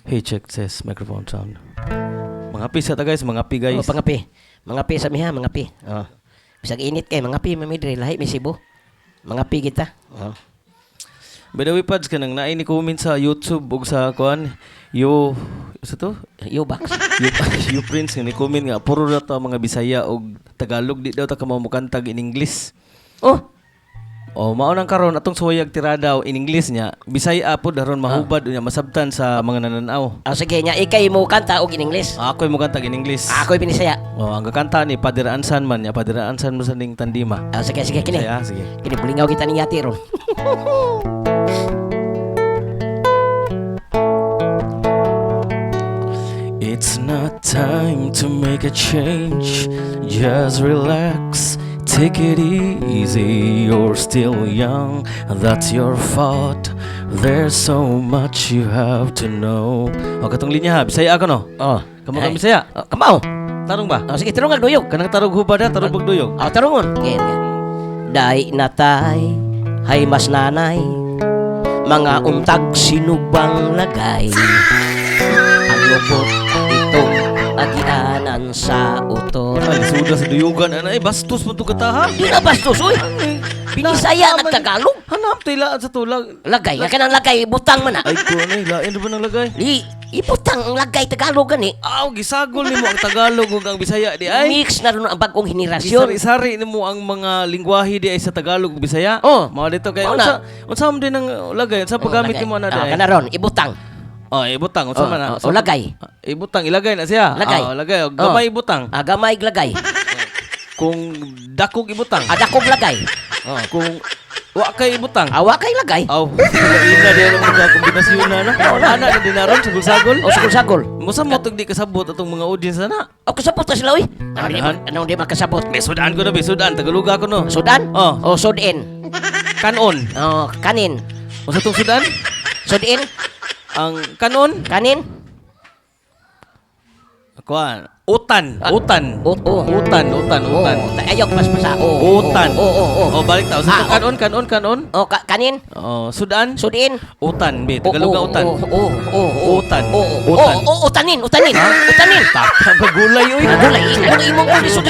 Hey, check says microphone sound. Mga pi sa ta guys, mga pi guys. Oh, pangapi. Mga pi sa miha, mga pi. Oh. Bisag init kay mga pi mamidre lahi mi Cebu. Mga pi kita. Oh. By the way, Pads, kanang naay ni comment sa YouTube ug sa kuan, yo sa to? Yo box. Yo, yo Prince nga ni comment nga puro ra to ang mga Bisaya ug Tagalog, di daw ta ka mamukantag in English. Oh, Oh, mao nang karon atong suwayag tirada in English niya. Bisaya pod aron mahubad unya masabtan sa mga nananaw. Oh, sige nya ikay mo kanta og in English. Ako mo kantag in English. Ako'y binisaya. Oh, ang gakanta ni Padre Ansan man niya, Padre Ansan mo sa ning Tandima. Ah, sige sige kini. Bisaya, sige. Kini bulingaw kita ning yati ron. It's not time to make a change. Just relax, take it easy. You're still young, that's your fault. There's so much you have to know. O, katong linya ha, Bisaya ako no? Oh. Kamo ka Ay. Bisaya? Oh, kamao. Tarong ba? Oh, sige tarong duyog. Kanang tarog hubad ha, tarog pagduyog. Oh, tarungon. Okay, sige. Dai natay, hay mas nanay, mga untag sinubang lagay. Ang lupot itong agianan sa utor. Ay, suda sa duyugan, anay, bastos mo to kataha. Di na bastos, uy! Binisaya nagtagalog. Hanap, tilaan sa tulag. Lagay, nga kanang lagay, butang man na. Ay, ko, anay, lain na ba ng lagay? Di, ibutang ang lagay Tagalog gani. Aw, gisagol nimo ang Tagalog ug ang Bisaya di ay. Mix na rin ang bagong henerasyon. Gisari-sari nimo ang mga lingwahe di ay sa Tagalog ug Bisaya. Oh. Mao dito kay Mao unsa na. unsa man din ang lagay, unsa paggamit Oh, lagay. nimo ana Ah, di ay? kana ron, ibutang. Oh, ibutang unsa Oh, man na? oh, oh, lagay. Ah, ibutang ilagay na siya. Lagay. Ah, lagay. Oh, gamay ibutang. Ah, gamay lagay. Kung dakog ibutang. Ah, dakog lagay. Oh, kung wa kay ibutang. Awa kay lagay. Aw, ina di ang mga kombinasyon na na. Ana na dinaron sagol-sagol. O sagol-sagol. Musa mo tug di kasabot atong mga audience na. O kasabot na sila, uy. Ano di, Anahan? ano di makasabot? Sudan ko na, be, sudan. Tagalog ako no. Sudan? Oh. O sudin. Kanon. O kanin. Unsa tong sudan? Sudin? Ang kanon? Kanin? Kuan, utan, Ah, utan. oh. Utan, utan, utan. Oh, ayok pas pasa. Oh, Utan. Oh. Oh, balik ta. Unsa Ah, tong kanon, kanon, kanon? Oh, kanin? Oh, sudan? Sudin? Utan, be. Tagalog nga utan. Oh. Utan. Oh, Utan. Oh, utanin, utanin. Utanin. Taka ba gulay oy? Ah, gulay, ano imong uli sud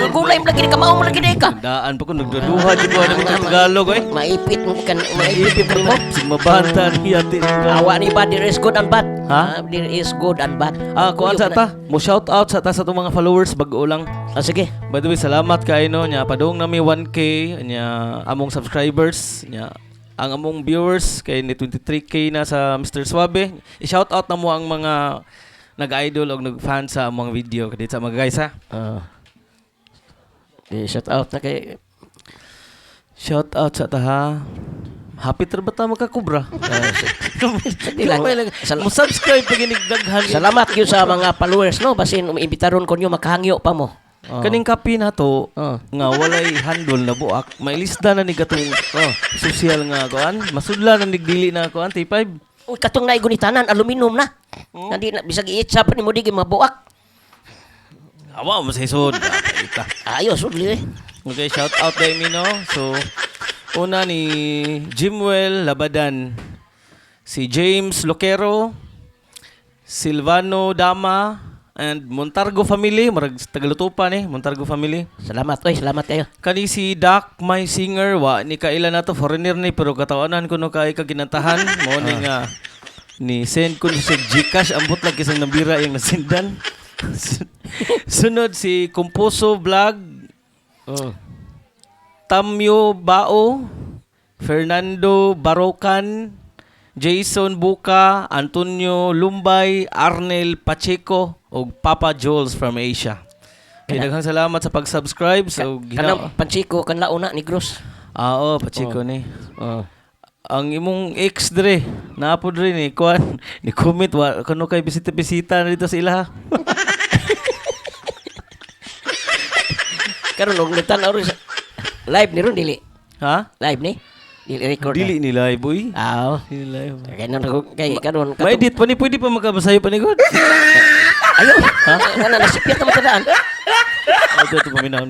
Gulay mo lagi ka mao mo lagi ka. Daan pa ko nagduduha jud ko ano itong Tagalog oy. Maipit mo kan, maipit mo. Sigmabanta ni ate. Awa ni ba there is good and bad. Ha? Ah, there is good and bad. Ah, kuan sa ta. Mo shout out sa ta sa itong mga followers bag-o lang. Ah, sige. By the way, salamat kay no nya padung nami 1K nya among subscribers nya ang among viewers kay ni 23K na sa Mr. Suabe. I-shout out na mo ang mga nag-idol o nag-fan sa among video kadit sa mga guys ha. Ah. Eh, shout out na kay Shout out sa ta ha. Happy tra ba ta magkakubra? Di lang. Mo subscribe pag inigdaghan. Salamat gyud sa mga followers no basin umiimbitaron ko niyo makahangyo pa mo. Oh. Kaning kape na to Oh. nga walay handle na buak, mailisda na ni katong Oh. social nga kuan, masudla na nigdili na kuan T5. Uy, katong naigunitanan aluminum na. Nandi na bisag iitsa pa nimo di gyud mabuak. Awa mo sa isod. Ita. Ayo sudli eh. Okay, shout out kay Mino. So, una ni Jimwell Labadan, si James Loquero, Silvano Dama, and Montargo family, marag tagaluto pa ni Montargo family. Salamat oy, salamat kayo. Kani si Doc, my singer, wa ni kaila na to, foreigner ni pero katawanan ko no kay kaginantahan mo ni nga ni send ko ni sa GCash ambot lang kisang nabira yung nasendan. Sunod si Composo Vlog, Tamyo Bao, Fernando Barocan, Jason Buka, Antonio Lumbay, Arnel Pacheco, ug Papa Jules from Asia. Okay, daghang salamat sa pag-subscribe. So, Kanang pansiko kan launa ni Gross. Ah, oh, Pacheco ni. Oh. Ang imong ex dre, naapo dre ni kuan, ni comment wa kuno kay bisita-bisita na dito sa ilaha. Karon og nagtan-aw ron live ni ron dili. Ha? Live ni? Dili record. Dili ni live boy. Aw. Dili live. Kay nan kay karon Ma-edit pa ni pwede pa makabasayo pa ni God. Ayo. Ha? Kana nasipyat na matadaan. Ito ito paminahon.